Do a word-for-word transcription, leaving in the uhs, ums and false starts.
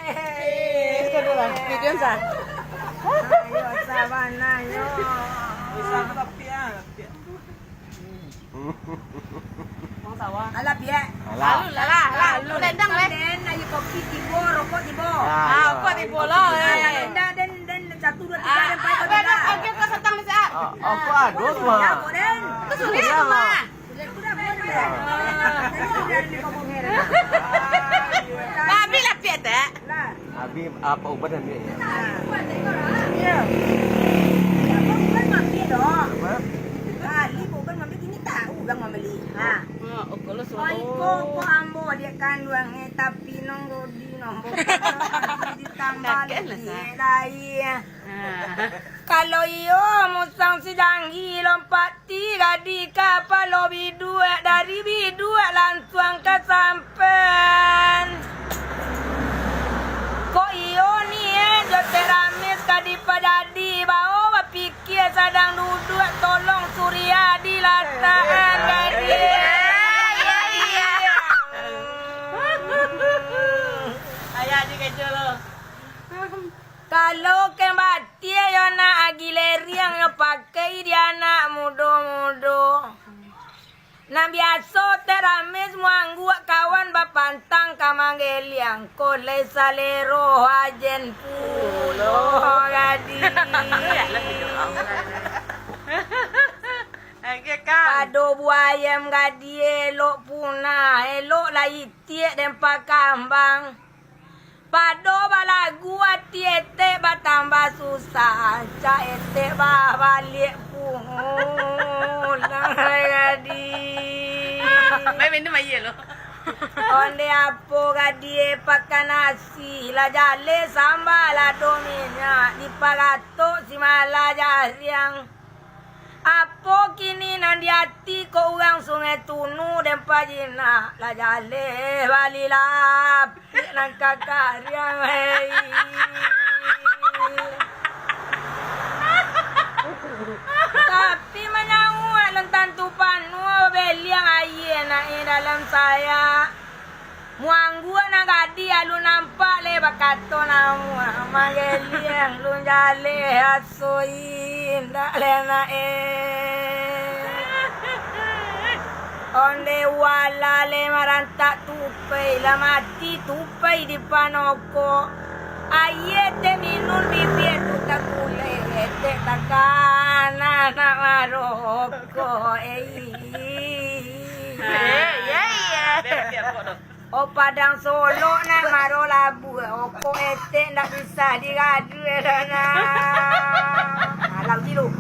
Eh, itu dulu. Video sah. Ayo, sabana, yo. Alah, piak. Alah. Lalu lah, lalu. Lendang, leh. Den, ayo kopi tibo, rokok tibo. Ah, rokok tibo lah, eh. Lendang, den, den, satu, dua, tiga, ah, den, pai, ah, pai, pai. Oke, kau satang di saat. Ah, apa ada tu, ah? Iya, kok, den. Tu sudah, mah. Sudah, sudah, sudah. Jadi, sudah, den, kau bohong, den. Tapi lah, piak, tak? Lah. Abi, apa ubat dan dia, ya? Iya. Apa ubat ngambil, dok? Apa? Kali ubat ngambil, kini tahu urang mambali. Ha. Ha, oh, kalau so-, oi, ko, ko ambo dia kanduang, eh, tapi nonggo di nonggo. Ditambah lagi, eh, lai. Ha. Kalau iyo, musang si Janggi lompat Ti gadi kapalo biduak, dari biduak lansuang ka sampan. Kok iyo ni, eh, jo Teh Ramis ka dipajadi, bao bapikia sadang duduak, tolong Suria dilatakan gadi. Ayah di kejo lo. Kalau kembatie yo nak agi leriang yo pakai di anak mudo-mudo. Nan biaso Teh Ramis muangguak kawan bapantang ka manggeliang, ko lai salero ajen pulo gadi. Oke, Kang. Pado buayem gadi elok punah, elok lai itiak den pakambang. Pado balagu ati etek batambah susah, cak etek babaliak pulang gadi. Main minum aia lo. Onde apo gadie pakan nasi, lah jaleh samba lado minyak, diparatok si malah jariang. Apo kini nan di ati ko urang Sungai Tunu den pajinak, lah jaleh bali lapik nan ka kariang, hei. Tapi manyauak nan tantu panuah beliang aia naik dalam sayak. Muanggua nan gadi alun nampak leh bakato namuah, manggeliang lun jaleh aso indak leh naek. Onde wala leh marantak tupai, lah mati tupai di panokok. Aia tek minun bibia tu takuleh, tek takana nak marokok, ei. Eh, iya, iya. Oh, Padang Solok nan maro labuah, okok etek ndak bisa digaduah doh nah. Alau gilo.